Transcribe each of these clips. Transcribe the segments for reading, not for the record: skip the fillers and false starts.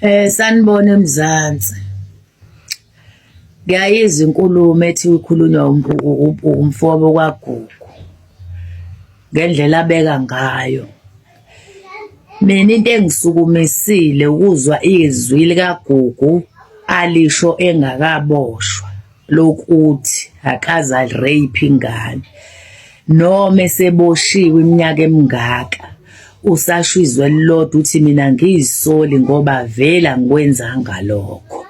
Sanibona eMzansi. Ngiyayizwa inkulumo ethi ikhulunywa umfowabo kaGugu ngendlela abeka ngayo. Mina into engisukumisile ukuzwa izwi likaGugu alisho engakaboshwa lokuthi akaze a-rape ingane noma eseboshiwe iminyaka emingaka usasho izwi elilodwa uthi mina angiyisoli ngoba vele angikwenzanga lokho.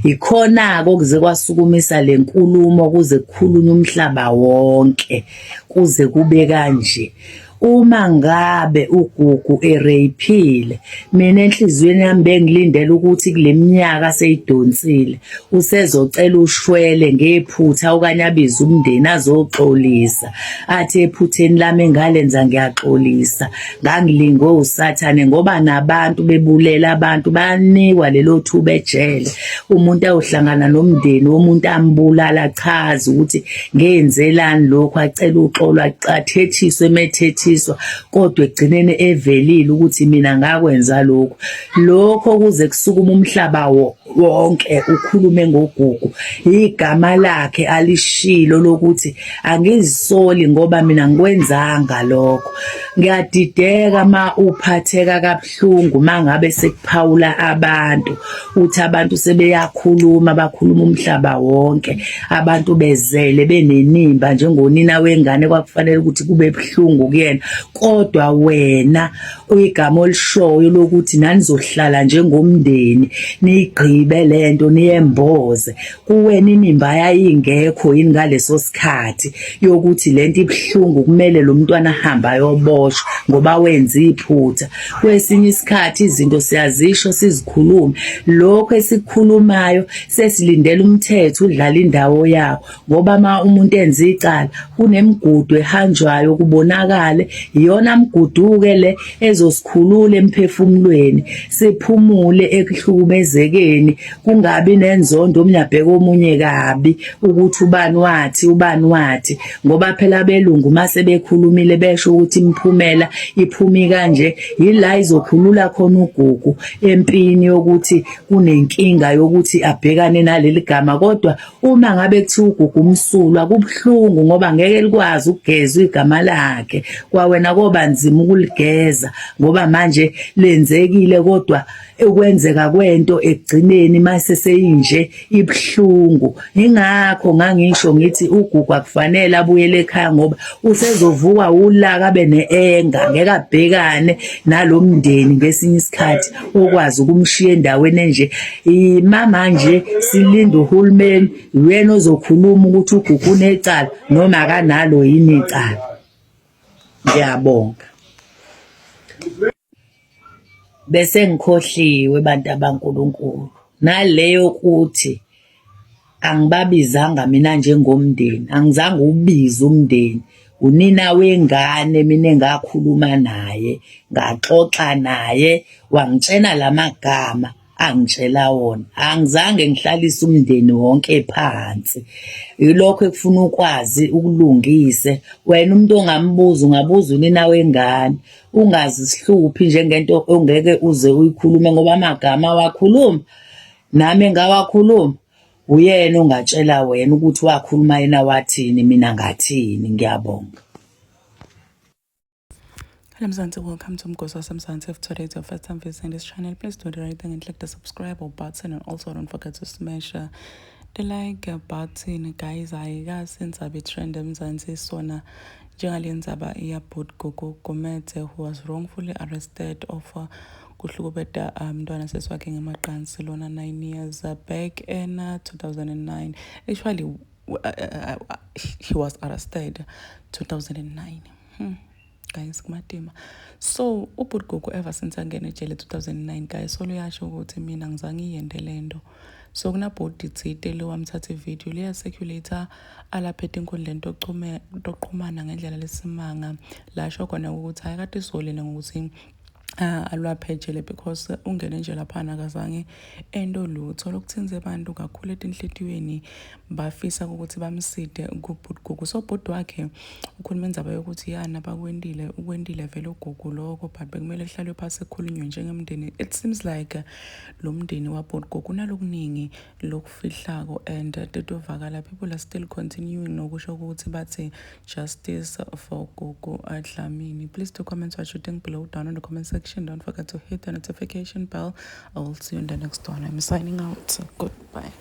Yikhona-ke okuze kwasukumisa le nkulumo kuze kukhulunywe umhlaba wonke kuze kube kanje. Uma ngabe uGugu ereyiphile, mina enhliziyweni yami bengilindele ukuthi kule minyaka aseyidonsile usezocela ushwele ngephutha okanye abize umndeni azoxolisa, athi ephutheni lami engalenza ngiyaxolisa, ngangilingwe usathane ngoba nabantu bebulela abantu bayanikwa lelo thuba ejele. Umuntu ayohlangana nomndeni womuntu ambulala achaze ukuthi ngenzelani lokhu acela uxolo athethiswe emethethiswa kodwa ekugcineni evelile ukuthi mina ngakwenza lokhu lokho kuze kusukume umhlaba wonke ukhulume ngoGugu igama lakhe alishilo lokuthi angizisoli ngoba mina ngikwenzanga lokho ngiyadideka ma uphatheka kabuhlungu mangabe sekuphawula abantu uthi abantu sebeyakhuluma bakhuluma umhlaba wonke abantu bezele benenimba njengonina wengane kwakufanele ukuthi kube buhlungu kuyena kodwa wena igama olishoyo lokuthi nanizohlala njengomndeni niyigqibe lento niyemboze kuwena inimba yayingekho yini ngaleso sikhathi yokuthi lento ibuhlungu kumele lo mntwana ahambe ayoboshwa ngoba wenza iphutha kwesinye isikhathi izinto siyazisho sizikhulume lokho esikukhulumayo sesilindela umthetho udlala indawo yawo ngoba uma umuntu enza icala kunemigudu ehanjwayo kubonakale iyona mgudu-ke le ezosikhulula emphefumulweni siphumule ekuhlukumezekeni kungabi nenzondo omunye abheke omunye kabi ukuthi ubani wathi ubani wathi ngoba phela abelungu uma sebekhulumile besho ukuthi imiphumela iphumi kanje yila izokhulula khona uGugu empini yokuthi kunenkinga yokuthi abhekane naleli gama kodwa uma ngabe kuthiwa uGugu umsulwa kubuhlungu ngoba ngeke likwazi ukugezwa igama lakhe kwawena koba nzima ukuligeza ngoba manje lenzekile kodwa ukwenzeka kwento ekugcineni mase seyinje ibuhlungu ingakho ngangisho ngithi uGugu akufanele abuyele ekhaya ngoba usezovuka ulaka abe neenga ngeke abhekane nalomndeni ngesinye isikhathi okwazi ukumshiya endaweni enje imama nje silinda uhulumeni uyena ozokhuluma ukuthi uGugu unecala noma akanalo yini icala ngiyabonga Bese ngikhohliwe bantu abankulunkulu naleyo kuthi angibabizanga mina njengomndeni, angizange ubize umndeni. Unina wengane mina engakhuluma naye, ngaxoxa naye, wangitshena la magama angitshela wona. Angizange ngihlalise umndeni wonke phansi. Yilokho ekufuna ukwazi ukulungise. Wena umuntu ongambuza ungabuza unina wengane. Ungazihluphi njengento ongeke uze uyikhulume ngoba amagama awakhuluma nami engawakhuluma uyena ongatshela wena ukuthi wakhuluma yena wathini mina ngathini ngiyabonga. Hello Mzansi, welcome to Mgosi waseMzansi. If today is your first time visiting this channel, please do the right thing and click the subscribe button and also don't forget to smash the like button. Guys, ayikaze indzaba i-trend eMzansi sona njengale ndzaba yabhuti Gugu Gumede who was wrongfully arrested of kuhlukubeta umntwana um, sesi wakhe ngemaqansi lona 9 years back in 2009. Actually, he was arrested 2009. Guys kumatima so ubhuti Gugu ever since angene ejele 2009 guys solo uyasho ukuthi mina ngizange ngiyende lento so kunabhodi thite lo wamthatha ividiyo liya-circulate alapha etinkundleni tokuxhumana ngendlela lesimanga lasho khona ukuthi hayi kade isolile ngokuthi Alwaphejele because ungene nje laphana akazange ento lutho lokuthinze abantu kakhulu etinhlitiyweni, bafisa ukuthi bamside kubhuti Gugu. So bhuti wakhe ukhuluma indzaba yokuthi yana bakwendile, ukwendile vele uGugu lokho, but bekumele kuhlalwe phasi kukhulunywe njengemndeni. It seems like lo mndeni wabhuti Gugu unalokuningi lokufihlako and tetovakala. People are still continuing nokusho ukuthi bathi justice for Gugu Dlamini. Please do comment what you think below down in the comment section. Don't forget to hit the notification bell. I will see you in the next one. I'm signing out. Goodbye.